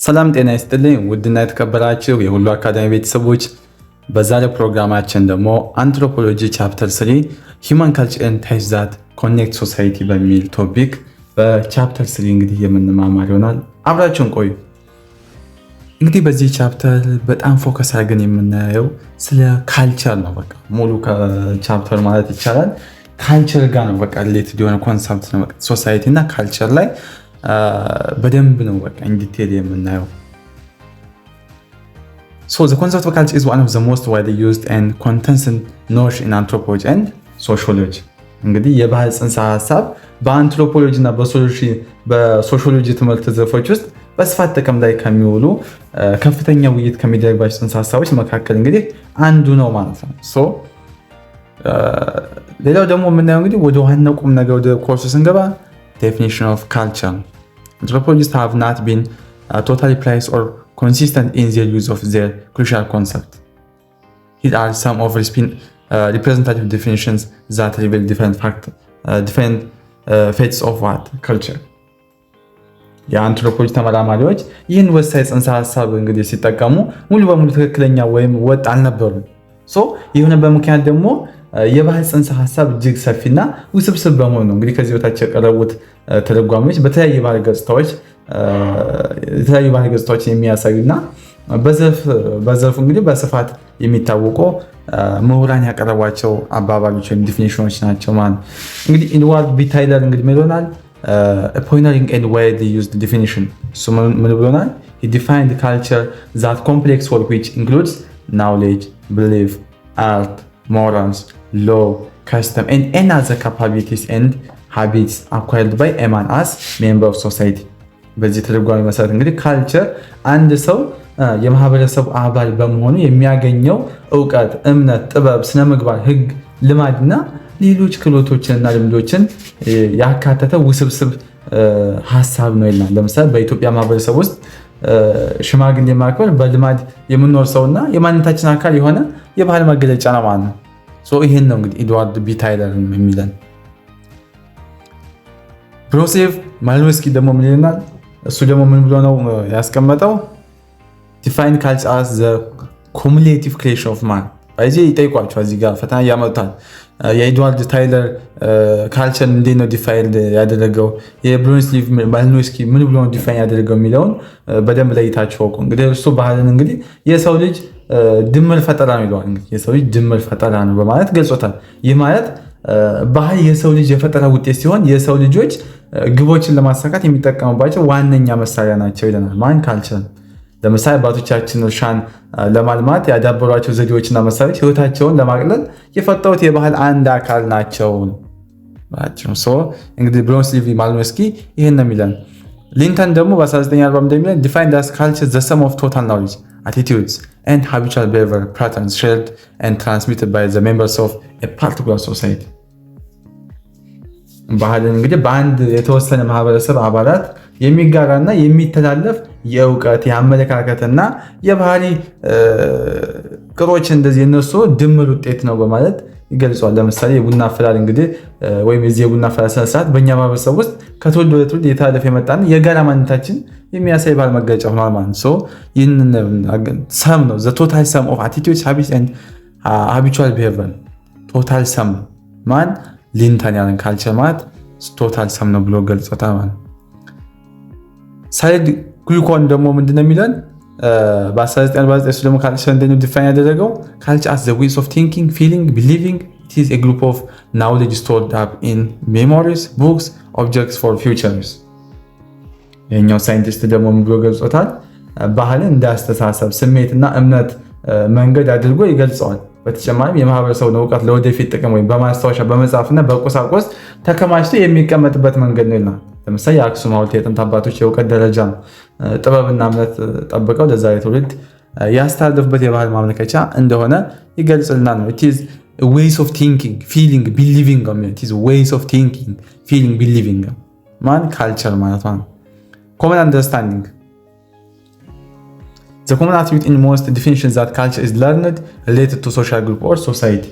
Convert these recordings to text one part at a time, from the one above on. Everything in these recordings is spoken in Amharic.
ሰላም ጤና ይስጥልኝ ውድና የተከበራችሁ የሁሉ አካዳሚ ቤተሰቦች፣ በዛሬው ፕሮግራማችን ደግሞ anthropology chapter 3 human culture and ties that connect society በሚል topic በ chapter 3 እንግዲህ የምንማማር ይሆናል። አብራችሁን ቆዩ። እንግዲህ በዚህ chapter በጣም focus አድርገን የምናየው ስለ culture ነው። በቃ ሙሉ ከ chapter ማለት ይቻላል culture ጋር ነው። በቃ related የሆነ concept ነው። Society እና culture ላይ በደንብ ነው በቃ in detail የምናየው። So the concept of culture is one of the most widely used and contested notion in anthropology and sociology። እንግዲህ የባህል ጽንሰ ሀሳብ በአንትሮፖሎጂ እና በሶሺዮሎጂ ትምህርት ዘርፎች ውስጥ በስፋት ጥቅም ላይ ከሚውሉ፣ ከፍተኛ ውይይት ከሚደረግባቸው ጽንሰ ሀሳቦች መካከል እንግዲህ አንዱ ነው ማለት ነው። So ሌላው ደግሞ የምናየው እንግዲህ ወደ ዋናው ቁም ነገር ወደ ኮርሱ ስንገባ definition of culture. Anthropologists have not been totally precise or consistent in their use of their crucial concept. Here are some of representative definitions that reveal different faces of what culture. የአንትሮፖሎጂ ተመራማሪዎች ይህን ወሳኝ ጽንሰ ሀሳብ እንግዲህ ሲጠቀሙ ሙሉ በሙሉ ትክክለኛ ወይም ወጥ አልነበሩም። So የሆነበት ምክንያት ደግሞ የባህል ጽንሰ ሀሳብ እጅግ ሰፊና ውስብስብ በመሆኑ ነው። እንግዲህ ከዚህ በታች የቀረቡት ትርጓሜዎች በተለያዩ የባህል ገጽታዎች የተለያዩ ባህል ገጽታዎችን የሚያሳዩና በዘርፉ እንግዲህ በስፋት የሚታወቁ ምሁራን ያቀረቧቸው አባባሎች ወይም definition ኖች ናቸው ማለት ነው። እንግዲህ ኤድዋርድ ቢ ታይለር እንግዲህ ምን ይሆናል? Pioneering and widely used definition። እሱ ምን ብሎናል? He defined culture that complex whole which includes knowledge, belief, art, morals, law, custom and any other capabilities and habits acquired by a man as member of society። በዚህ ትርጓሜ መሰረት እንግዲህ culture አንድ ሰው የማህበረሰቡ አባል በመሆኑ የሚያገኘው እውቀት፣ እምነት፣ ጥበብ፣ ስነምግባር፣ ህግ፣ ልማድና ሌሎች ክህሎቶችንና ልምዶችን ያካተተ ውስብስብ ሀሳብ ነው ይላል። ለምሳሌ በኢትዮጵያ ማህበረሰብ ውስጥ ሽማግሌ ማክበር በልማድ የምንወርሰውና የማንነታችን አካል የሆነ የባህል መገለጫ ነው ማለት ነው። ይህን ነው እንግዲህ ኤድዋርድ ቢ ታይለር የሚለን። ብሮኒስላቭ ማሊኖውስኪ ደግሞ ምን ይለናል? እሱ ደግሞ ምን ብሎ ነው ያስቀመጠው? Define culture as the cumulative creation of man። በዚህ ይጠይቋቸዋል። እዚህ ጋር ፈተና እያመጡታል። የኤድዋርድ ታይለር culture እንዴት ነው define ያደረገው፣ የብሮኒስላቭ ማሊኖውስኪ ምን ብሎ ነው define ያደረገው የሚለውን በደንብ ለይታችሁ እወቁ። እንግዲህ እርሱ ባህልን እንግዲህ የሰው ልጅ ድምር ፈጠራ ነው ይለዋል። እንግዲህ የሰው ልጅ ድምር ፈጠራ ነው በማለት ገልጾታል። ይህ ማለት ባህል የሰው ልጅ የፈጠራ ውጤት ሲሆን የሰው ልጆች ግቦችን ለማሳካት የሚጠቀሙባቸው ዋነኛ መሳሪያ ናቸው ይለናል። ማን? Culture። ለምሳሌ አባቶቻችን እርሻን ለማልማት ያዳበሯቸው ዘዴዎችና መሳሪያዎች ህይወታቸውን ለማቅለል የፈጠሩት የባህል አንድ አካል ናቸው። እንግዲህ ብሮኒስላቭ ማሊኖውስኪ ይህን ነው የሚለን። ሊንተን ደግሞ በ1940 እንደሚለን defined as culture the sum of total knowledge, attitudes and habitual behavior patterns shared and transmitted by the members of a particular society። ባህልን እንግዲህ በአንድ የተወሰነ ማህበረሰብ አባላት የሚጋራና የሚተላለፍ የእውቀት፣ የአመለካከትና የባህሪ ቅጦች እንደዚህ የነሱ ድምር ውጤት ነው በማለት ይገልጸዋል። ለምሳሌ የቡና አፈላል እንግዲህ ወይም የዚህ የቡና አፈላል ስነስርዓት በእኛ ማህበረሰብ ውስጥ ከትውልድ ወደ ትውልድ እየተላለፈ የመጣና የጋራ ማንነታችን የሚያሳይ ባህል መገለጫ ሆኗል ማለት ነው። ይህንን sum ነው፣ total sum of attitudes, habits and habitual behavior፣ total sum። ማን? ሊንተን ያለን culture ማለት total sum ነው ብሎ ገልጾታል ማለት ነው። ሳይድ ክሉኮን ደግሞ ምንድነው የሚለን? በ1949 እሱ ደግሞ culture እንዴት ነው define ያደረገው? Culture as the ways of thinking, feeling, believing. It is a group of knowledge stored up in memories, books, objects for futures። ይህኛው scientist ደግሞ ምን ብሎ ገልጾታል? ባህልን እንደ አስተሳሰብ፣ ስሜትና እምነት መንገድ አድርጎ ይገልጸዋል። በተጨማሪም የማህበረሰቡን እውቀት ለወደፊት ጥቅም ወይም በማስታወሻ፣ በመጻፍና በቁሳቁስ ተከማችቶ የሚቀመጥበት መንገድ ነው ይላል። ለምሳሌ የአክሱም ሐውልት የጥንት አባቶች የእውቀት ደረጃ ነው። ጥበብና እምነት ጠብቀው ለዛሬ ትውልድ ያስተላለፉበት የባህል ማመልከቻ እንደሆነ ይገልጽልናል ነው። Ways of thinking, feeling, believing፣ ways of thinking, feeling, believing ማን culture ማለት ነው። Common understanding. The common attribute in most definitions that culture is learned, related to social group or society።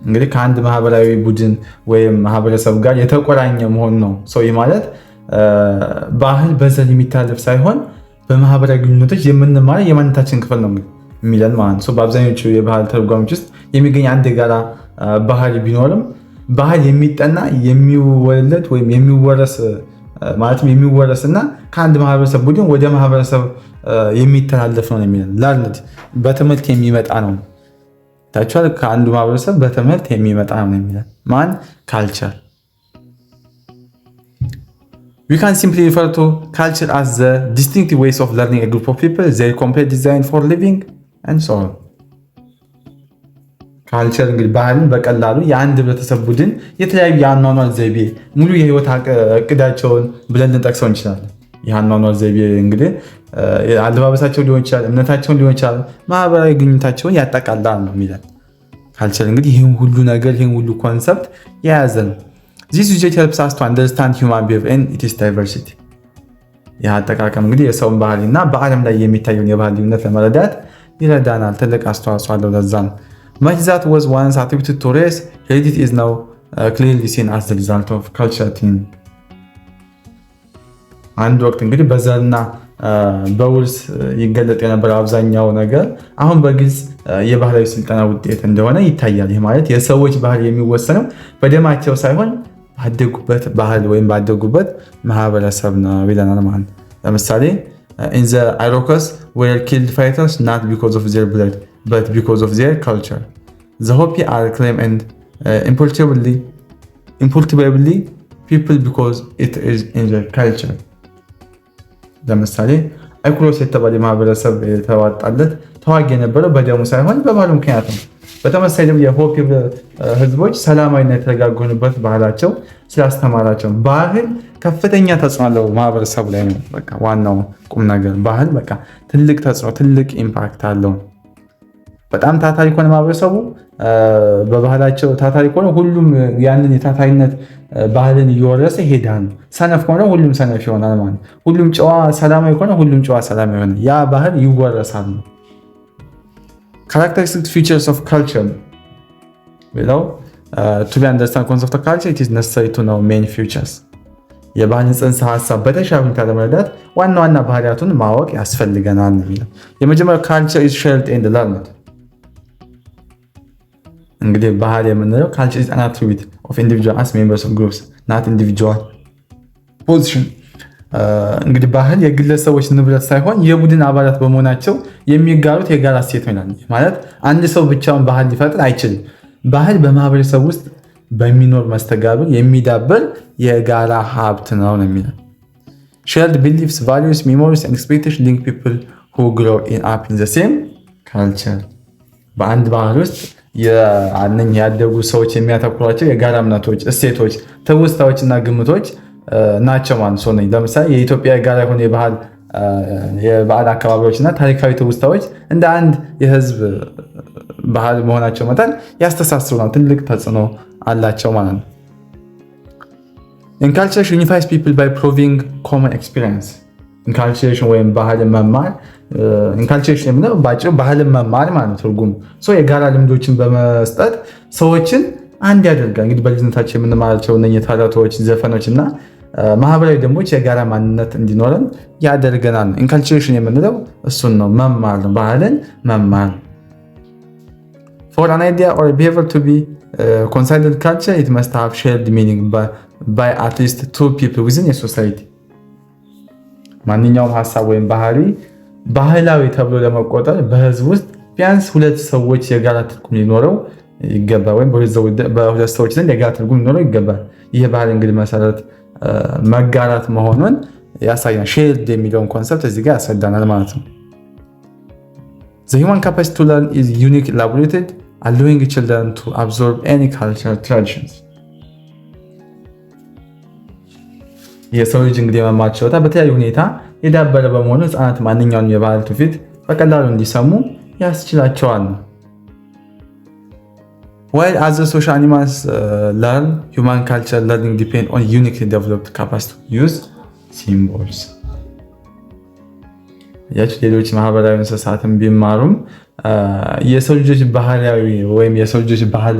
እንግዲህ ከአንድ ማህበራዊ ቡድን ወይም ማህበረሰብ ጋር የተቆራኘ መሆን ነው። So ይህ ማለት ባህል በዘር የሚተላለፍ ሳይሆን በማህበራዊ ግንኙነቶች የምንማረው የማንነታችን ክፍል ነው የሚለን ማለት ነው። በአብዛኞቹ የባህል ተርጓሚዎች ውስጥ የሚገኝ አንድ የጋራ ባህሪ ቢኖርም ባህል የሚጠና፣ የሚወለድ ወይም የሚወረስ፣ ማለትም የሚወረስ እና ከአንድ ማህበረሰብ ቡድን ወደ ማህበረሰብ የሚተላለፍ ነው የሚለን። Learned፣ በትምህርት የሚመጣ ነው ታችኋል። ከአንዱ ማህበረሰብ በትምህርት የሚመጣ ነው የሚለን ማን? Culture. We can simply refer to culture as the distinctive ways of learning a group of people, their complete design for living and so on. Culture እንግዲህ ባህልን በቀላሉ የአንድ ህብረተሰብ ቡድን የተለያዩ የአኗኗር ዘይቤ፣ ሙሉ የህይወት እቅዳቸውን ብለን ልንጠቅሰው እንችላለን። የአኗኗር ዘይቤ እንግዲህ አለባበሳቸው ሊሆን ይችላል፣ እምነታቸውን ሊሆን ይችላል፣ ማህበራዊ ግንኙነታቸውን ያጠቃላል ነው የሚለን። Culture እንግዲህ ይህን ሁሉ ነገር፣ ይህን ሁሉ concept የያዘ ነው። This usage helps us to understand human behavior and its diversity። ይህ አጠቃቀም እንግዲህ የሰውን ባህሪ እና በዓለም ላይ የሚታየውን የባህል ልዩነት ለመረዳት ይረዳናል። ትልቅ አስተዋጽኦ አለው። ለዛ ነው much that was once attributed to race, heredity is now clearly seen as the result of cultural training። አንድ ወቅት እንግዲህ በዘርና በውርስ ይገለጥ የነበረው አብዛኛው ነገር አሁን በግልጽ የባህላዊ ስልጠና ውጤት እንደሆነ ይታያል። ይህ ማለት የሰዎች ባህሪ የሚወሰነው በደማቸው ሳይሆን ባደጉበት ባህል ወይም ባደጉበት ማህበረሰብ ነው ይለናል ማለት ነው። ለምሳሌ in the Iroquois were skilled fighters not because of their blood but because of their culture. The Hopi are calm and imperturbable people because it is in their culture። ለምሳሌ አይክሮስ የተባለ ማህበረሰብ የተዋጣለት ተዋጊ የነበረው በደሙ ሳይሆን በባህሉ ምክንያት ነው። በተመሳሳይ ደግሞ የሆፒ ህዝቦች ሰላማዊና የተረጋጉንበት ባህላቸው ስላስተማራቸው። ባህል ከፍተኛ ተጽዕኖ አለው ማህበረሰቡ ላይ ነው። በቃ ዋናው ቁም ነገር ባህል በቃ ትልቅ ተጽዕኖ፣ ትልቅ impact አለው። በጣም ታታሪ ከሆነ ማህበረሰቡ፣ በባህላቸው ታታሪ ከሆነ ሁሉም ያንን የታታሪነት ባህልን እየወረሰ ይሄዳል። ሰነፍ ከሆነ ሁሉም ሰነፍ ይሆናል ማለት ነው። ሁሉም ጨዋ ሰላማዊ ከሆነ ሁሉም ጨዋ ሰላማዊ ይሆናል። ያ ባህል ይወረሳል ነው። Characteristic features of culture ሌላው to be understand concept of culture, it is necessary to know main features። የባህልን ጽንሰ ሀሳብ በተሻለ ሁኔታ ለመረዳት ዋና ዋና ባህሪያቱን ማወቅ ያስፈልገናል ነው የሚለው። የመጀመሪያው culture is shared and learned። እንግዲህ ባህል የምንለው culture is an attribute of individual as members of groups, not individual possession። እንግዲህ ባህል የግለሰቦች ንብረት ሳይሆን የቡድን አባላት በመሆናቸው የሚጋሩት የጋራ እሴት ነው ይላል። ማለት አንድ ሰው ብቻውን ባህል ሊፈጥር አይችልም። ባህል በማህበረሰብ ውስጥ በሚኖር መስተጋብር የሚዳብር የጋራ ሀብት ነው ነው የሚለው። Shared beliefs, values, memories and expectation link people who grow up in the same culture። በአንድ ባህል ውስጥ ያደጉ ሰዎች የሚያተኩሯቸው የጋራ እምነቶች፣ እሴቶች፣ ትውስታዎች እና ግምቶች ናቸው ማለት ነው። ለምሳሌ የኢትዮጵያ የጋራ የሆነ የበዓል አካባቢዎች እና ታሪካዊ ትውስታዎች እንደ አንድ የህዝብ ባህል መሆናቸው መጠን ያስተሳስሩናል፣ ትልቅ ተጽዕኖ አላቸው ማለት ነው። Enculturation unifies people by proving common experience። Enculturation ወይም ባህልን መማር፣ enculturation የምንለው ባጭሩ ባህልን መማር ማለት ነው። ትርጉም የጋራ ልምዶችን በመስጠት ሰዎችን አንድ ያደርጋል። እንግዲህ በልጅነታችን የምንማራቸው እነኚህ ተረቶች፣ ዘፈኖች እና ማህበራዊ ደንቦች የጋራ ማንነት እንዲኖረን ያደርገናል። Enculturation የምንለው እሱን ነው፣ መማር ነው፣ ባህልን መማር። For an idea or behavior to be considered culture, it must have shared meaning by at least two people within a society። ማንኛውም ሀሳብ ወይም ባህሪ ባህላዊ ተብሎ ለመቆጠር በህዝብ ውስጥ ቢያንስ ሁለት ሰዎች የጋራ ትርጉም ሊኖረው ይገባል፣ ወይም በሁለት ሰዎች ዘንድ የጋራ ትርጉም ሊኖረው ይገባል። ይህ ባህል እንግዲህ መሰረት መጋራት መሆኑን ያሳያል። Shared የሚለውን concept እዚህ ጋር ያስረዳናል ማለት ነው። The human capacity to learn is unique, elaborated, allowing children to absorb any cultural traditions። የሰው ልጅ እንግዲህ የመማር ችሎታ በተለያዩ ሁኔታ የዳበረ በመሆኑ ህፃናት ማንኛውንም የባህል ትውፊት በቀላሉ እንዲሰሙ ያስችላቸዋል ነው። While other social animals learn, human culture learning depend on uniquely developed capacity to use symbols። ሌሎች ማህበራዊ እንስሳትን ቢማሩም የሰው ልጆች ባህላዊ ወይም የሰው ልጆች ባህል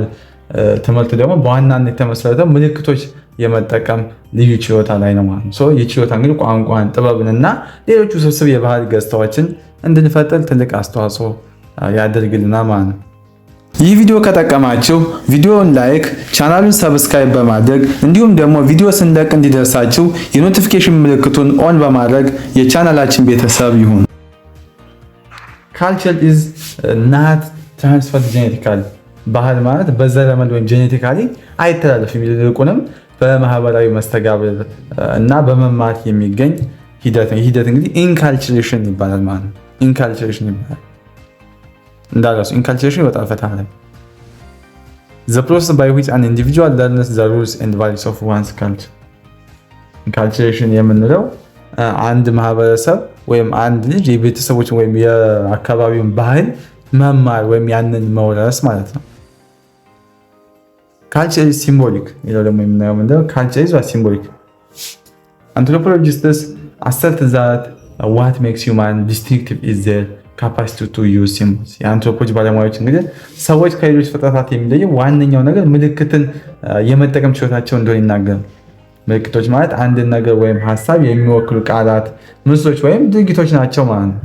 ትምህርት ደግሞ በዋናነት የተመሰረተው ምልክቶች የመጠቀም ልዩ ችሎታ ላይ ነው ማለት ነው። ይህ ችሎታ እንግዲህ ቋንቋን፣ ጥበብንና ሌሎች ውስብስብ የባህል ገጽታዎችን እንድንፈጥር ትልቅ አስተዋጽኦ ያደርግልናል ማለት ነው። ይህ ቪዲዮ ከጠቀማችሁ ቪዲዮውን like፣ ቻናሉን subscribe በማድረግ እንዲሁም ደግሞ ቪዲዮ ስንለቅ እንዲደርሳችሁ የ notification ምልክቱን on በማድረግ የቻናላችን ቤተሰብ ይሁኑ። Culture is not transferred genetically። ባህል ማለት በዘረመል ወይም genetically አይተላለፍም። ይልቁንም በማህበራዊ መስተጋብር እና በመማር የሚገኝ ሂደት ነው። ይህ ሂደት እንግዲህ enculturation ይባላል ማለት ነው። Enculturation ይባላል። እንዳረሱ enculturation ይወጣል ፈተና ላይ። The process by which an individual learns the rules and values of one's culture። Enculturation የምንለው አንድ ማህበረሰብ ወይም አንድ ልጅ የቤተሰቦችን ወይም የአካባቢውን ባህል መማር ወይም ያንን መውረስ ማለት ነው። Culture is symbolic የሚለው ደግሞ የምናየው ምንድነው? Culture is symbolic። Anthropologists assert that what makes human distinctive is their capacity to use symbols። የአንትሮፖሎጂ ባለሙያዎች እንግዲህ ሰዎች ከሌሎች ፍጥረታት የሚለየው ዋነኛው ነገር ምልክትን የመጠቀም ችሎታቸው እንደሆነ ይናገራል። ምልክቶች ማለት አንድን ነገር ወይም ሀሳብ የሚወክሉ ቃላት፣ ምስሎች ወይም ድርጊቶች ናቸው ማለት ነው።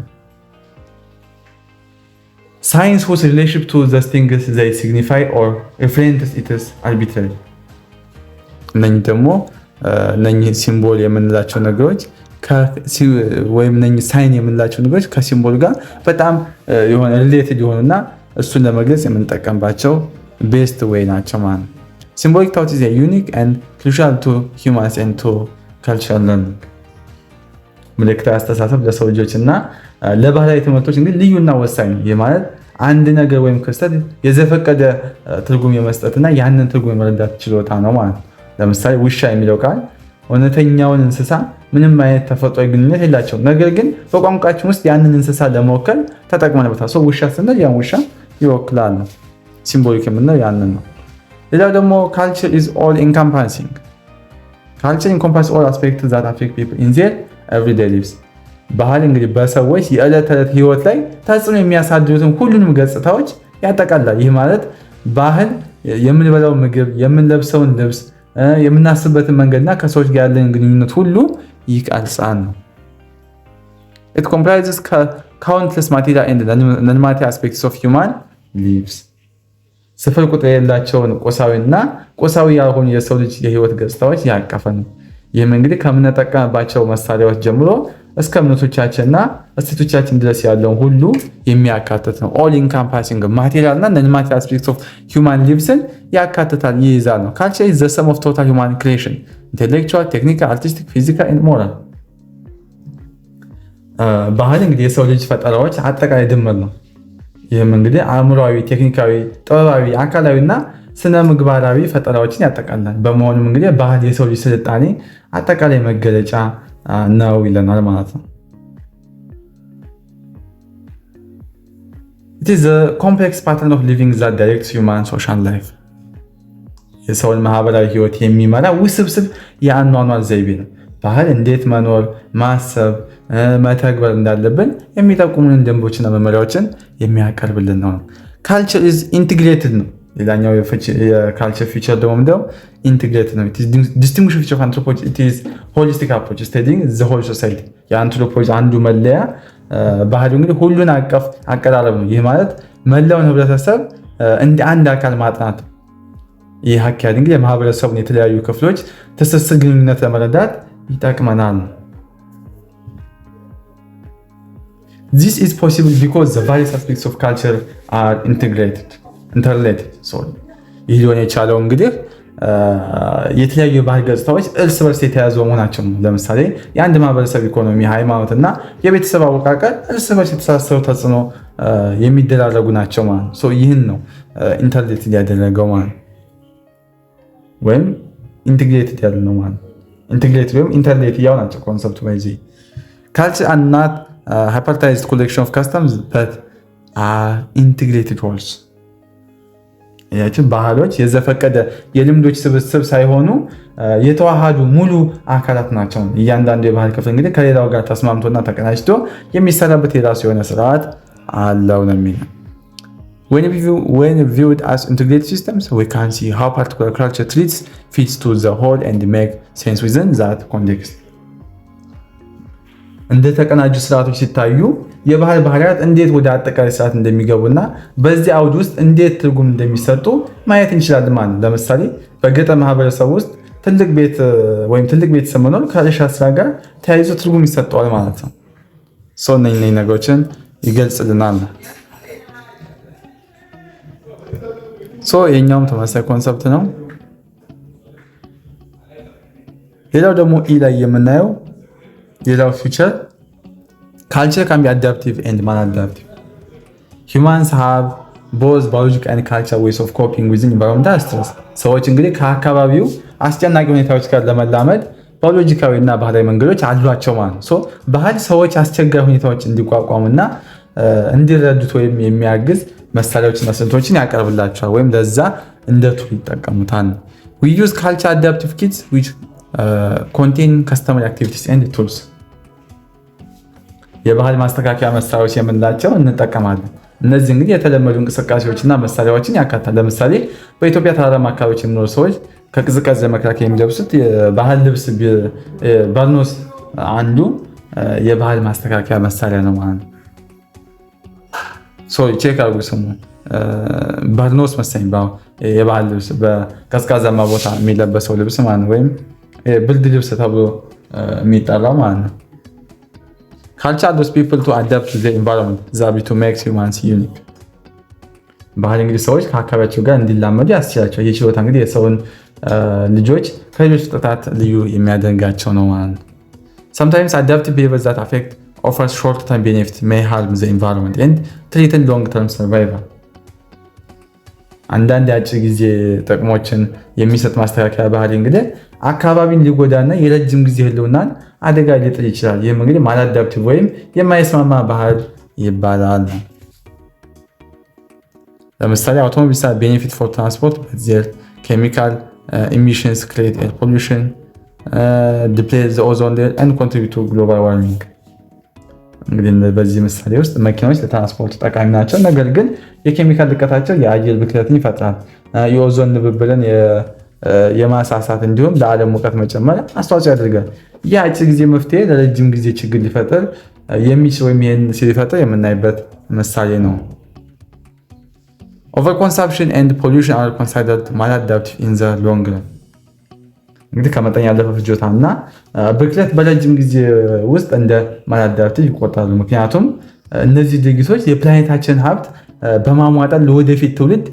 Signs whose relationship to the things they signify or referent is arbitrary። እነኚህ ደግሞ እነኚህ symbol የምንላቸው ነገሮች ወይም እነኚህ sign የምንላቸው ነገሮች ከ symbol ጋር በጣም የሆነ related የሆኑና እሱን ለመግለጽ የምንጠቀምባቸው best way ናቸው ማለት ነው። Symbolic thought is unique and crucial to humans and to cultural learning። ምልክታዊ አስተሳሰብ ለሰው ልጆች እና ለባህላዊ ትምህርቶች እንግዲህ ልዩና ወሳኝ ነው። ይህ ማለት አንድ ነገር ወይም ክስተት የዘፈቀደ ትርጉም የመስጠትና ያንን ትርጉም የመረዳት ችሎታ ነው ማለት ነው። ለምሳሌ ውሻ የሚለው ቃል እውነተኛውን እንስሳ ምንም አይነት ተፈጥሯዊ ግንኙነት የላቸውም። ነገር ግን በቋንቋችን ውስጥ ያንን እንስሳ ለመወከል ተጠቅመንበታል። So ውሻ ስንል ያን ውሻ ይወክላል ነው። Symbolic የምንለው ያንን ነው። ሌላው ደግሞ culture is all encompassing። Culture encompass all aspect that affect people in their everyday lives። ባህል እንግዲህ በሰዎች የዕለት ተዕለት ህይወት ላይ ተጽዕኖ የሚያሳድሩትን ሁሉንም ገጽታዎች ያጠቃልላል። ይህ ማለት ባህል የምንበላው ምግብ፣ የምንለብሰውን ልብስ፣ የምናስብበትን መንገድና ከሰዎች ጋር ያለን ግንኙነት ሁሉ ይቀርጻል ነው። It comprises countless material and non-material aspects of human lives። ስፍር ቁጥር የሌላቸውን ቁሳዊና ቁሳዊ ያልሆኑ የሰው ልጅ የህይወት ገጽታዎች ያቀፈ ነው። ይህም እንግዲህ ከምንጠቀምባቸው መሳሪያዎች ጀምሮ እስከ እምነቶቻችንና እሴቶቻችን ድረስ ያለውን ሁሉ የሚያካትት ነው። All encompassing material እና non material aspects of human lives ን ያካትታል፣ ይይዛል ነው። Culture is the sum of total human creation, intellectual, technical, artistic, physical and moral። ባህል እንግዲህ የሰው ልጅ ፈጠራዎች አጠቃላይ ድምር ነው። ይህም እንግዲህ አእምሯዊ፣ ቴክኒካዊ፣ ጥበባዊ፣ አካላዊ እና ስነ ምግባራዊ ፈጠራዎችን ያጠቃልላል። በመሆኑም እንግዲህ ባህል የሰው ልጅ ስልጣኔ አጠቃላይ መገለጫ ነው ይለናል ማለት ነው። It is a complex pattern of living that directs human social life። የሰውን ማህበራዊ ህይወት የሚመራ ውስብስብ የአኗኗር ዘይቤ ነው። ባህል እንዴት መኖር፣ ማሰብ፣ መተግበር እንዳለብን የሚጠቁሙንን ደንቦችና መመሪያዎችን የሚያቀርብልን ነው። Culture is integrated ነው። ሌላኛው የ culture feature ደግሞ ምንድነው? Integrated ነው። Distinguish feature of anthropology, it is holistic approach studying the whole society። የአንትሮፖሎጂ አንዱ መለያ ባህሪው እንግዲህ ሁሉን አቀፍ አቀራረብ ነው። ይህ ማለት መላውን ህብረተሰብ እንደ አንድ አካል ማጥናት። ይህ አካሄድ እንግዲህ የማህበረሰቡን የተለያዩ ክፍሎች ትስስር፣ ግንኙነት ለመረዳት ይጠቅመናል። This is possible because the various aspects of culture are integrated, interrelated። ይህ ሊሆን የቻለው እንግዲህ የተለያዩ የባህል ገጽታዎች እርስ በርስ የተያያዙ መሆናቸው ነው። ለምሳሌ የአንድ ማህበረሰብ ኢኮኖሚ፣ ሃይማኖት እና የቤተሰብ አወቃቀር እርስ በርስ የተሳሰሩ፣ ተጽዕኖ የሚደራረጉ ናቸው ማለት ነው። ይህን ነው interrelated ያደረገው ማለት ነው፣ ወይም integrated ያለ ነው ማለት ነው። Integrated ወይም interrelated ያው ናቸው concept ኡ። By the way, culture are not haphazard collection of customs but are integrated wholes። ያችን ባህሎች የዘፈቀደ የልምዶች ስብስብ ሳይሆኑ የተዋሃዱ ሙሉ አካላት ናቸው። እያንዳንዱ የባህል ክፍል እንግዲህ ከሌላው ጋር ተስማምቶና ተቀናጅቶ የሚሰራበት የራሱ የሆነ ስርዓት አለው ነው የሚለው። When viewed as integrated systems, we can see how particular culture traits fits to the whole and make sense within that context. እንደ ተቀናጁ ስርዓቶች ሲታዩ የባህል ባህሪያት እንዴት ወደ አጠቃላይ ስርዓት እንደሚገቡና በዚህ አውድ ውስጥ እንዴት ትርጉም እንደሚሰጡ ማየት እንችላለን ማለት ነው። ለምሳሌ በገጠር ማህበረሰብ ውስጥ ትልቅ ቤት ወይም ትልቅ ቤተሰብ መኖር ከእርሻ ስራ ጋር ተያይዞ ትርጉም ይሰጠዋል ማለት ነው። So እነኚህ ነገሮችን ይገልጽልናል ነው። So የኛውም ተመሳሳይ concept ነው። ሌላው ደግሞ E ላይ የምናየው ሌላው feature culture can be adaptive and maladaptive. Humans have both biological and cultural ways of coping with environmental stress። ሰዎች እንግዲህ ከአካባቢው አስጨናቂ ሁኔታዎች ጋር ለመላመድ ባዮሎጂካዊ እና ባህላዊ መንገዶች አሏቸው ማለት ነው። ባህል ሰዎች አስቸጋሪ ሁኔታዎች እንዲቋቋሙና እንዲረዱት ወይም የሚያግዝ መሳሪያዎችና ስልቶችን ያቀርብላቸዋል ወይም ለዛ እንደ tool ይጠቀሙታል። We use culture adaptive kits which contain customary activities and tools። የባህል ማስተካከያ መሳሪያዎች የምንላቸው እንጠቀማለን። እነዚህ እንግዲህ የተለመዱ እንቅስቃሴዎችና መሳሪያዎችን ያካትታል። ለምሳሌ በኢትዮጵያ ተራራማ አካባቢዎች የሚኖሩ ሰዎች ከቅዝቃዜ ለመከላከል የሚለብሱት የባህል ልብስ በርኖስ አንዱ የባህል ማስተካከያ መሳሪያ ነው ማለት ነው። Sorry፣ check አድርጉ ስሙ በርኖስ መሰለኝ። የባህል ልብስ በቀዝቃዛማ ቦታ የሚለበሰው ልብስ ማለት ነው፣ ወይም ብርድ ልብስ ተብሎ የሚጠራው ማለት ነው። Culture allows people to adapt to their environment. The ability to make humans unique. ባህል እንግዲህ ሰዎች ከአካባቢያቸው ጋር እንዲላመዱ ያስችላቸዋል። ይህ ችሎታ እንግዲህ የሰውን ልጆች ከሌሎች ፍጥረታት ልዩ የሚያደርጋቸው ነው ማለት ነው። Sometimes adaptive behaviors that affect offers short-term benefit may harm the environment and threaten long-term survival. አንዳንድ የአጭር ጊዜ ጥቅሞችን የሚሰጥ ማስተካከያ ባህሪ እንግዲህ አካባቢን ሊጎዳና የረጅም ጊዜ ህልውናን አደጋ ሊጥል ይችላል። ይህም እንግዲህ maladaptive ወይም የማይስማማ ባህል ይባላል። ለምሳሌ automobiles are benefit for transport, their chemical emissions create air pollution, deplete the ozone layer and contribute to global warming። እንግዲህ በዚህ ምሳሌ ውስጥ መኪናዎች ለትራንስፖርት ጠቃሚ ናቸው። ነገር ግን የኬሚካል ልቀታቸው የአየር ብክለትን ይፈጥራል። የኦዞን ንብብርን የማሳሳት እንዲሁም ለዓለም ሙቀት መጨመር አስተዋጽኦ ያደርጋል። ይህ አጭር ጊዜ መፍትሄ ለረጅም ጊዜ ችግር ሊፈጥር የሚችል ወይም ይህን ሲፈጥር የምናይበት ምሳሌ ነው። Overconsumption and pollution are considered maladaptive in the long run። እንግዲህ ከመጠን ያለፈ ፍጆታ እና ብክለት በረጅም ጊዜ ውስጥ እንደ maladaptive ይቆጠራሉ። ምክንያቱም እነዚህ ድርጊቶች የፕላኔታችንን ሀብት በማሟጠጥ ለወደፊት ትውልድ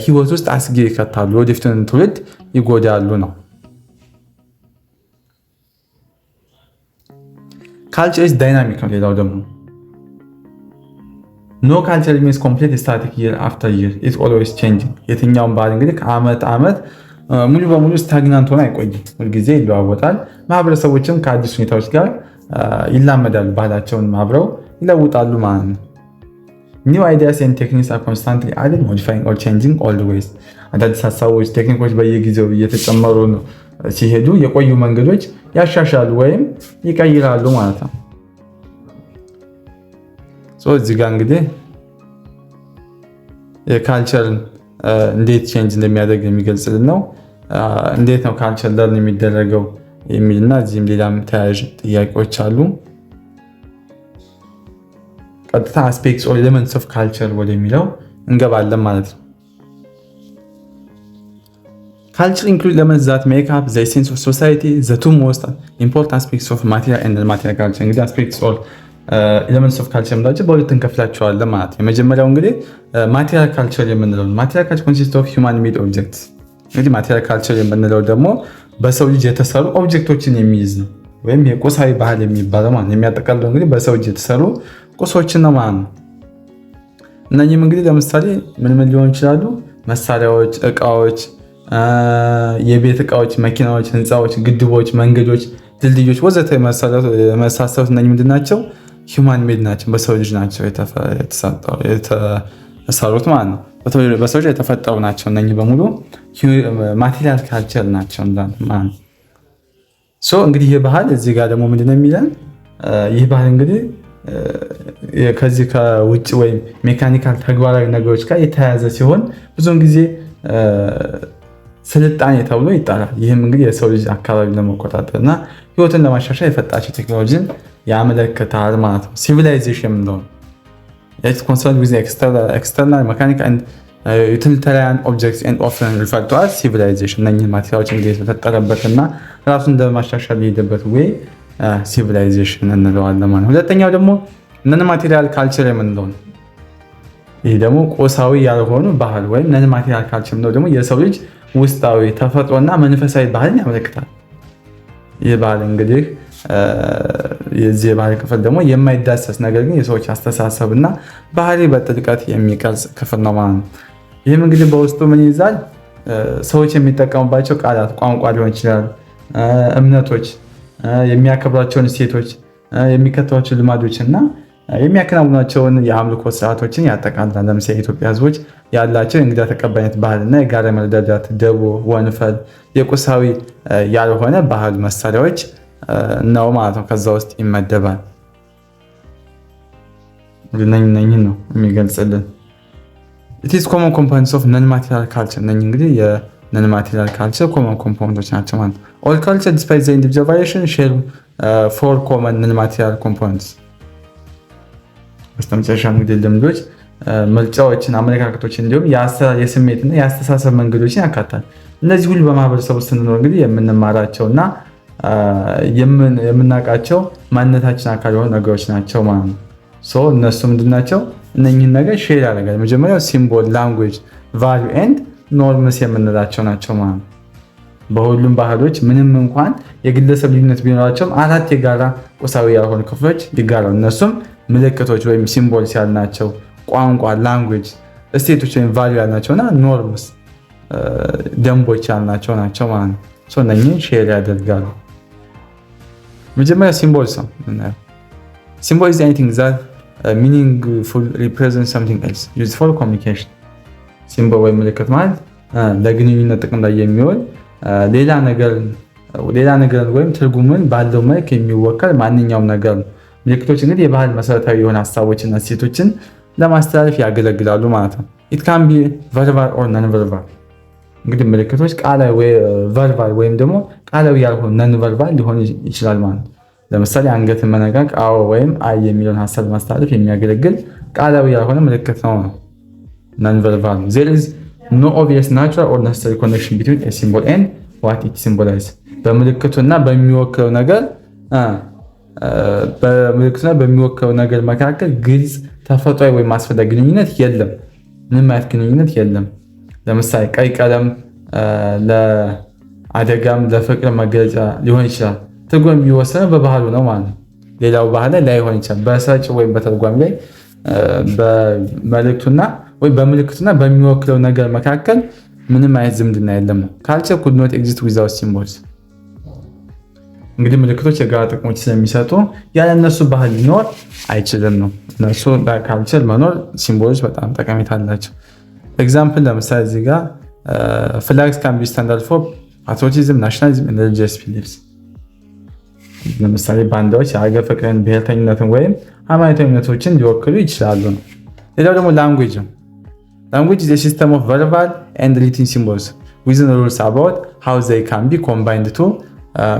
ህይወት ውስጥ አስጊ ይከታሉ፣ ለወደፊቱን ትውልድ ይጎዳሉ ነው። Culture is dynamic ነው። ሌላው ደግሞ no culture remains complete static year after year, it's always changing። የትኛውም ባህል እንግዲህ ከአመት ዓመት ሙሉ በሙሉ stagnant ሆኖ አይቆይም፣ ሁልጊዜ ይለዋወጣል። ማህበረሰቦችም ከአዲስ ሁኔታዎች ጋር ይላመዳሉ፣ ባህላቸውን አብረው ይለውጣሉ ማለት ነው። New ideas and techniques are constantly added, modifying or changing old ways። አዳዲስ ሀሳቦች፣ ቴክኒኮች በየጊዜው እየተጨመሩ ሲሄዱ የቆዩ መንገዶች ያሻሻሉ ወይም ይቀይራሉ ማለት ነው። እዚህ ጋር እንግዲህ የ culture ን እንዴት change እንደሚያደርግ የሚገልጽልን ነው። እንዴት ነው culture learn የሚደረገው የሚልና እዚህም ሌላም ተያያዥ ጥያቄዎች አሉ። ቀጥታ aspects or elements of culture ወደሚለው እንገባለን ማለት ነው። Culture include elements that make up the essence of society. The two most important aspects of material and non-material culture። እንግዲህ aspects or elements of culture የምንላቸው በሁለት እንከፍላቸዋለን ማለት ነው። የመጀመሪያው እንግዲህ material culture የምንለው ነው። Material culture consist of human made objects። እንግዲህ material culture የምንለው ደግሞ በሰው ልጅ የተሰሩ object ኦችን የሚይዝ ነው፣ ወይም የቁሳዊ ባህል የሚባለው ማለት ነው። የሚያጠቃልለው እንግዲህ በሰው እጅ የተሰሩ ቁሶችን ነው ማለት ነው። እነኚህም እንግዲህ ለምሳሌ ምን ምን ሊሆኑ ይችላሉ? መሳሪያዎች፣ እቃዎች፣ የቤት እቃዎች፣ መኪናዎች፣ ህንፃዎች፣ ግድቦች፣ መንገዶች፣ ድልድዮች ወዘተ የመሳሰሉት እነኚህ ምንድን ናቸው? Human made ናቸው። በሰው ልጅ ናቸው የተሰሩት ማለት ነው። በሰው ልጅ የተፈጠሩ ናቸው። እነኚህ በሙሉ material culture ናቸው ማለት ነው። So እንግዲህ ይህ ባህል እዚህ ጋር ደግሞ ምንድነው የሚለን? ይህ ባህል እንግዲህ ከዚህ ከውጭ ወይም mechanical ተግባራዊ ነገሮች ጋር የተያያዘ ሲሆን ብዙውን ጊዜ ስልጣኔ ተብሎ ይጠራል። ይህም እንግዲህ የሰው ልጅ አካባቢ ለመቆጣጠር እና ህይወትን ለማሻሻል የፈጣቸው ቴክኖሎጂን ያመለክታል ማለት ነው። Civilization የምንለው ነው። Concerned with external, mechanical and utilitarian objects and often referred to as civilization። እነኝህን material ኦች እንግዲህ የተፈጠረበት እና ራሱን እንደማሻሻል የሄደበት way civilization እንለዋለን ማለት ነው። ሁለተኛው ደግሞ non material culture የምንለው ነው። ይህ ደግሞ ቁሳዊ ያልሆኑ ባህል ወይም non material culture የምንለው ደግሞ የሰው ልጅ ውስጣዊ ተፈጥሮና መንፈሳዊ ባህልን ያመለክታል። ይህ ባህል እንግዲህ የዚህ የባህል ክፍል ደግሞ የማይዳሰስ ነገር ግን የሰዎች አስተሳሰብ እና ባህሪ በጥልቀት የሚቀርጽ ክፍል ነው ማለት ነው። ይህም እንግዲህ በውስጡ ምን ይይዛል? ሰዎች የሚጠቀሙባቸው ቃላት፣ ቋንቋ ሊሆን ይችላል፣ እምነቶች፣ የሚያከብሯቸውን እሴቶች፣ የሚከተሏቸው ልማዶች እና የሚያከናውኗቸውን የአምልኮ ስርዓቶችን ያጠቃልላል። ለምሳሌ የኢትዮጵያ ሕዝቦች ያላቸው የእንግዳ ተቀባይነት ባህልና የጋራ መረዳዳት፣ ደቦ፣ ወንፈል የቁሳዊ ያልሆነ ባህል መሳሪያዎች ነው ማለት ነው። ከዛ ውስጥ ይመደባል። እነኝህን ነው የሚገልጽልን። It's common components of non material culture። እነኝህ እንግዲህ የ non material culture common component ኦች ናቸው ማለት ነው። All culture, despite the individual variation, share four common non material components። በስተመጨረሻ እንግዲህ ልምዶች፣ ምርጫዎችን፣ አመለካከቶችን እንዲሁም የስሜትና የአስተሳሰብ መንገዶችን ያካታል። እነዚህ ሁሉ በማህበረሰብ ውስጥ ስንኖር እንግዲህ የምንማራቸው እና የምናውቃቸው ማንነታችን አካል የሆኑ ነገሮች ናቸው ማለት ነው። እነሱ ምንድን ናቸው? እነኝህን ነገር share ያደርጋል። መጀመሪያው symbol፣ language፣ value and norms የምንላቸው ናቸው ማለት ነው። በሁሉም ባህሎች ምንም እንኳን የግለሰብ ልዩነት ቢኖራቸውም አራት የጋራ ቁሳዊ ያልሆኑ ክፍሎች ይጋራሉ። እነሱም ምልክቶች ወይም symbols ያልናቸው፣ ቋንቋ language፣ እሴቶች ወይም value ያልናቸው እና norms ደንቦች ያልናቸው ናቸው ማለት ነው። እነኝህን share ያደርጋሉ። መጀመሪያ symbols ነው የምናየው። Symbol is anything that meaningful represent something else used for communication። Symbol ወይም ምልክት ማለት ለግንኙነት ጥቅም ላይ የሚውል ሌላ ነገርን ወይም ትርጉምን ባለው መልክ የሚወከል ማንኛውም ነገር ነው። ምልክቶች እንግዲህ የባህል መሰረታዊ የሆነ ሀሳቦችና እሴቶችን ለማስተላለፍ ያገለግላሉ ማለት ነው። It can be verbal or non verbal። እንግዲህ ምልክቶች verbal ወይም ደግሞ ቃላዊ ያልሆኑ non verbal ሊሆን ይችላል ማለት ነው። ለምሳሌ አንገትን መነቅነቅ አዎ ወይም አይ የሚለውን ሀሳብ ለማስተላለፍ የሚያገለግል ቃላዊ ያልሆነ ምልክት ነው። Non verbal ነው። There is no obvious, natural or necessary connection between a symbol and what it symbolize። በምልክቱና በሚወክለው ነገር መካከል ግልጽ ተፈጥሯዊ ወይም አስፈላጊ ግንኙነት የለም። ምንም አይነት ግንኙነት የለም። ለምሳሌ ቀይ ቀለም ለአደጋም ለፍቅር መገለጫ ሊሆን ይችላል። ትርጉም የሚወሰነው በባህሉ ነው ማለት ነው። ሌላው ባህል ላይ ላይሆን ይችላል። በሰጪ ወይም በተርጓሚ ላይ በመልእክቱና ወይም በምልክቱና በሚወክለው ነገር መካከል ምንም አይነት ዝምድና የለም ነው። Culture could not exist without symbols። እንግዲህ ምልክቶች የጋራ ጥቅሞች ስለሚሰጡ ያለ እነሱ ባህል ሊኖር አይችልም ነው። እነሱ በ culture መኖር symbol ኦች በጣም ጠቀሜታ አላቸው። Example ለምሳሌ እዚህ ጋር flags can be stand for patriotism, nationalism, religious beliefs። ለምሳሌ ባንዲራዎች የሀገር ፍቅርን፣ ብሔርተኝነትን ወይም ሃይማኖታዊ እምነቶችን ሊወክሉ ይችላሉ ነው። ሌላው ደግሞ language ነው። Language is system of verbal and written symbols with rules about how they can be combined to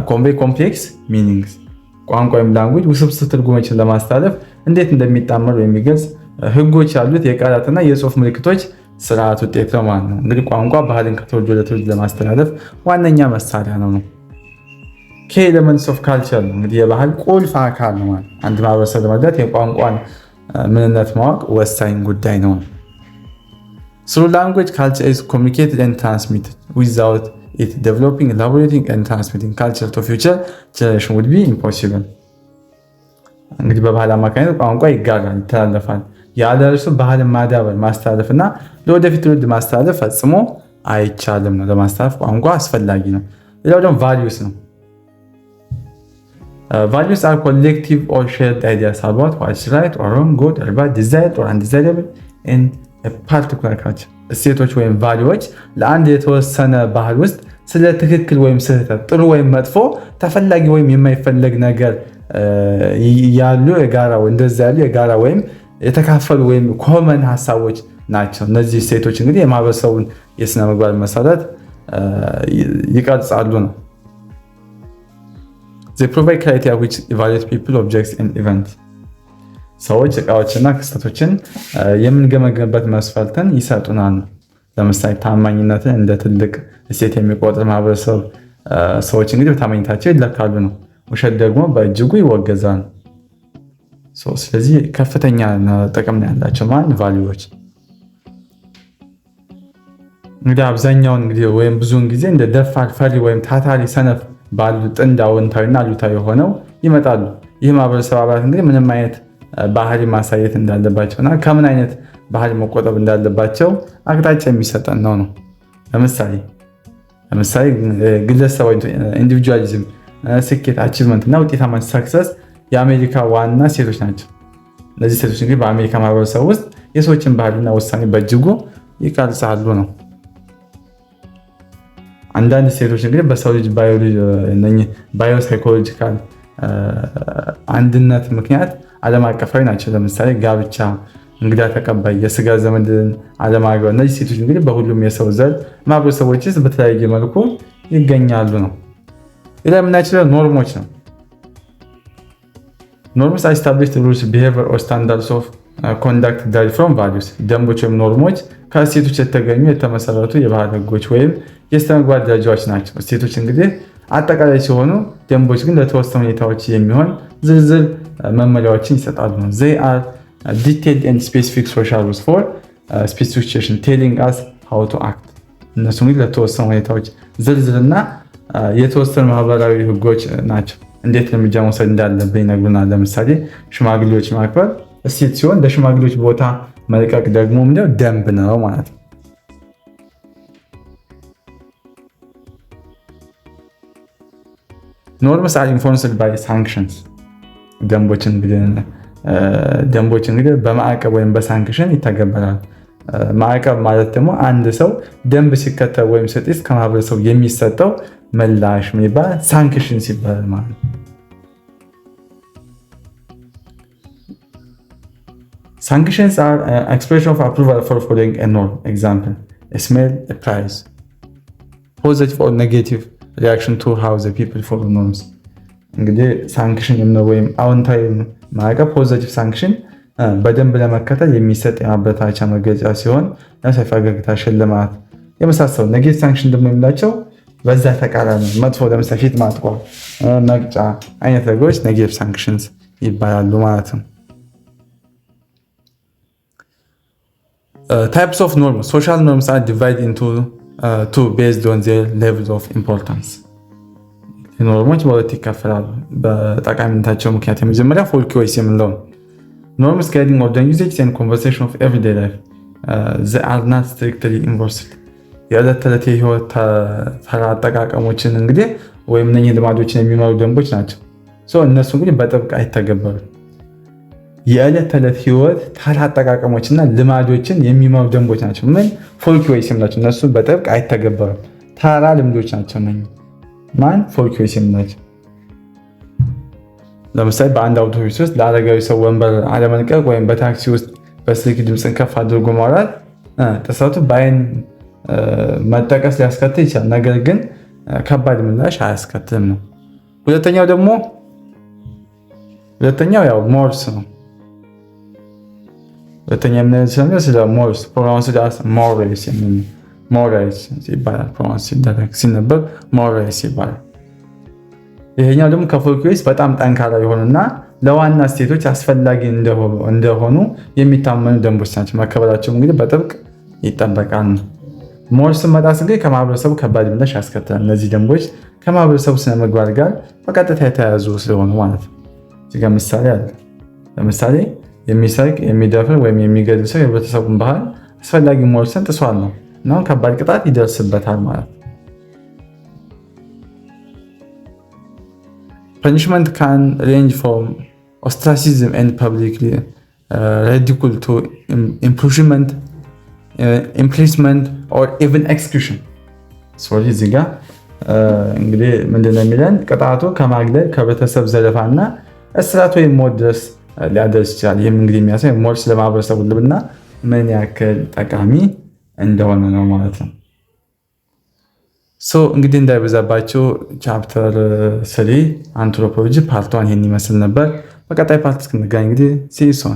convey complex meanings። ቋንቋ ወይም language ውስብስብ ትርጉሞችን ለማስተላለፍ እንዴት እንደሚጣመሩ የሚገልጽ ህጎች ያሉት የቃላትና የጽሁፍ ምልክቶች ስርዓት ውጤት ነው ማለት ነው። እንግዲህ ቋንቋ ባህልን ከትውልድ ወደ ትውልድ ለማስተላለፍ ዋነኛ መሳሪያ ነው። Key elements of culture ነው። እንግዲህ የባህል ቁልፍ አካል ነው ማለት አንድ ማህበረሰብ ለመረዳት የቋንቋን ምንነት ማወቅ ወሳኝ ጉዳይ ነው። Through language, culture is communicated and transmitted. Without it, developing, elaborating and transmitting culture to future generation would be impossible። እንግዲህ በባህል አማካኝነት ቋንቋ ይጋራል፣ ይተላለፋል። ያለ እርሱ ባህልን ማዳበር፣ ማስተላለፍ እና ለወደፊት ትውልድ ማስተላለፍ ፈጽሞ አይቻልም ነው። ለማስተላለፍ ቋንቋ አስፈላጊ ነው። ሌላው ደግሞ values ነው። Values are collective or shared ideas about what's right or wrong, good or bad, desired or undesirable in particular culture። እሴቶች ወይም value ዎች ለአንድ የተወሰነ ባህል ውስጥ ስለ ትክክል ወይም ስህተት፣ ጥሩ ወይም መጥፎ፣ ተፈላጊ ወይም የማይፈለግ ነገር ያሉ የጋራ እንደዚ ያሉ የጋራ ወይም የተካፈሉ ወይም common ሀሳቦች ናቸው። እነዚህ እሴቶች እንግዲህ የማህበረሰቡን የስነ ምግባር መሰረት ይቀርጻሉ ነው። They provide criteria which evaluate people, objects and events። ሰዎች፣ እቃዎችና ክስተቶችን የምንገመገምበት መስፈርትን ይሰጡናል። ለምሳሌ ታማኝነትን እንደ ትልቅ እሴት የሚቆጥር ማህበረሰብ ሰዎች እንግዲህ በታማኝነታቸው ይለካሉ ነው። ውሸት ደግሞ በእጅጉ ይወገዛል። ስለዚህ ከፍተኛ ጥቅም ነው ያላቸው ማን value ዎች። እንግዲህ አብዛኛውን እንግዲህ ወይም ብዙውን ጊዜ እንደ ደፋር፣ ፈሪ ወይም ታታሪ፣ ሰነፍ ባሉ ጥንድ አዎንታዊና አሉታዊ ሆነው ይመጣሉ። ይህ ማህበረሰብ አባላት እንግዲህ ምንም አይነት ባህሪ ማሳየት እንዳለባቸው እና ከምን አይነት ባህሪ መቆጠብ እንዳለባቸው አቅጣጫ የሚሰጠን ነው። ለምሳሌ ግለሰባዊ individualism፣ ስኬት፣ achievement እና ውጤታማ success የአሜሪካ ዋና እሴቶች ናቸው። እነዚህ እሴቶች እንግዲህ በአሜሪካ ማህበረሰብ ውስጥ የሰዎችን ባህሪና ውሳኔ በእጅጉ ይቀርጻሉ ነው። አንዳንድ እሴቶች እንግዲህ በሰው ልጅ biopsychological አንድነት ምክንያት ዓለም አቀፋዊ ናቸው። ለምሳሌ ጋብቻ፣ እንግዳ ተቀባይ፣ የስጋ ዘመድን አለማግባት። እነዚህ እሴቶች እንግዲህ በሁሉም የሰው ዘር ማህበረሰቦች ውስጥ በተለያየ መልኩ ይገኛሉ ነው። ሌላ የምናችለው norm ኦች ነው። Norms are established rules, behavior or standards of conduct derived from values። ደንቦች ወይም norm ኦች ከእሴቶች የተገኙ የተመሰረቱ የባህል ህጎች ወይም የስነ ምግባር ደረጃዎች ናቸው። እሴቶች እንግዲህ አጠቃላይ ሲሆኑ ደንቦች ግን ለተወሰኑ ሁኔታዎች የሚሆን ዝርዝር መመሪያዎችን ይሰጣሉ። They are detailed and specific social rules for specific situation, telling us how to act። እነሱ እንግዲህ ለተወሰኑ ሁኔታዎች ዝርዝርና የተወሰኑ ማህበራዊ ህጎች ናቸው። እንዴት እርምጃ መውሰድ እንዳለብን ይነግሩናል። ለምሳሌ ሽማግሌዎች ማክበር እሴት ሲሆን ለሽማግሌዎች ቦታ መልቀቅ ደግሞ ምንድነው? ደንብ ነው ማለት ነው። Norms are enforced by sanctions። ደንቦች እንግዲህ በማዕቀብ ወይም በ sanction ይተገበራል። ማዕቀብ ማለት ደግሞ አንድ ሰው ደንብ ሲከተል ወይም ሲጥስ ከማህበረሰቡ የሚሰጠው ምላሽ ምን ይባላል? Sanction ሲባል ማለት ነው። Sanctions are expression of approval for following a norm. Example, smile, praise, positive or negative reaction to how the people follow norms። እንግዲህ sanction የምንለው ወይም አዎንታዊ ማዕቀብ positive sanction በደንብ ለመከተል የሚሰጥ የማበረታቻ መግለጫ ሲሆን ለምሳሌ ፈገግታ፣ ሽልማት የመሳሰሉ። Negative sanction ደግሞ የምላቸው በዛ ተቃራኒ መጥፎ፣ ለምሳሌ ፊት ማጥቆር፣ መቅጫ አይነት ነገሮች negative sanctions ይባላሉ ማለት ነው። Types of norms. Social norms are divided into two based on their levels of importance። Norm ኦች በሁለት ይከፈላሉ በጠቃሚነታቸው ምክንያት። የመጀመሪያ folkways የምንለው ነው። Norms guiding ordinary usage and conversation of everyday life. They are not strictly enforced። የዕለት ተዕለት የህይወት ተራ አጠቃቀሞችን እንግዲህ ወይም እነኝህ ልማዶችን የሚመሩ ደንቦች ናቸው። እነሱ እንግዲህ በጥብቅ አይተገበሩም። የዕለት ተዕለት ህይወት ተራ አጠቃቀሞችና ልማዶችን የሚመሩ ደንቦች ናቸው። ምን folkways የምላቸው እነሱ በጥብቅ አይተገበሩም። ተራ ልምዶች ናቸው። እነኝህ ማን folkways የምላቸው። ለምሳሌ በአንድ አውቶቡስ ውስጥ ለአረጋዊ ሰው ወንበር አለመልቀቅ ወይም በታክሲ ውስጥ በስልክ ድምፅን ከፍ አድርጎ ማውራት ጥሰቱ በአይን መጠቀስ ሊያስከትል ይችላል። ነገር ግን ከባድ ምላሽ አያስከትልም ነው። ሁለተኛው ደግሞ ሁለተኛው ያው mores ነው። ሁለተኛ የምናየው ስለ mores፣ pronounced as mores የሚል፣ mores ይባላል። Pronounce ሲደረግ ሲነበብ mores ይባላል። ይሄኛው ደግሞ ከ folkways በጣም ጠንካራ የሆኑና ለዋና እሴቶች አስፈላጊ እንደሆኑ የሚታመኑ ደንቦች ናቸው። መከበራቸው እንግዲህ በጥብቅ ይጠበቃል ነው። Mores ን መጣስ እንግዲህ ከማህበረሰቡ ከባድ ምላሽ ያስከትላል። እነዚህ ደንቦች ከማህበረሰቡ ስነ ምግባር ጋር በቀጥታ የተያያዙ ስለሆኑ ማለት ነው። እዚህ ጋር ምሳሌ አለ። ለምሳሌ የሚሰርቅ፣ የሚደፍር ወይም የሚገድል ሰው የህብረተሰቡን ባህል አስፈላጊ mores ን ጥሷል ነው እና ከባድ ቅጣት ይደርስበታል ማለት ነው። Punishment can range from ostracism and public ridicule to imprisonment or even execution። Sorry፣ እዚህ ጋ እንግዲህ ምንድነው የሚለን? ቅጣቱ ከማግለል፣ ከቤተሰብ ዘለፋ እና እስራት ወይም ሞት ድረስ ሊያደርስ ይችላል። ይህም እንግዲህ የሚያሳይ ሞርስ ለማህበረሰቡ ህልውና ምን ያክል ጠቃሚ እንደሆነ ነው ማለት ነው። So እንግዲህ እንዳይበዛባችሁ chapter 3 anthropology part 1 ይህን ይመስል ነበር። በቀጣይ part እስክንገናኝ እንግዲህ see you soon.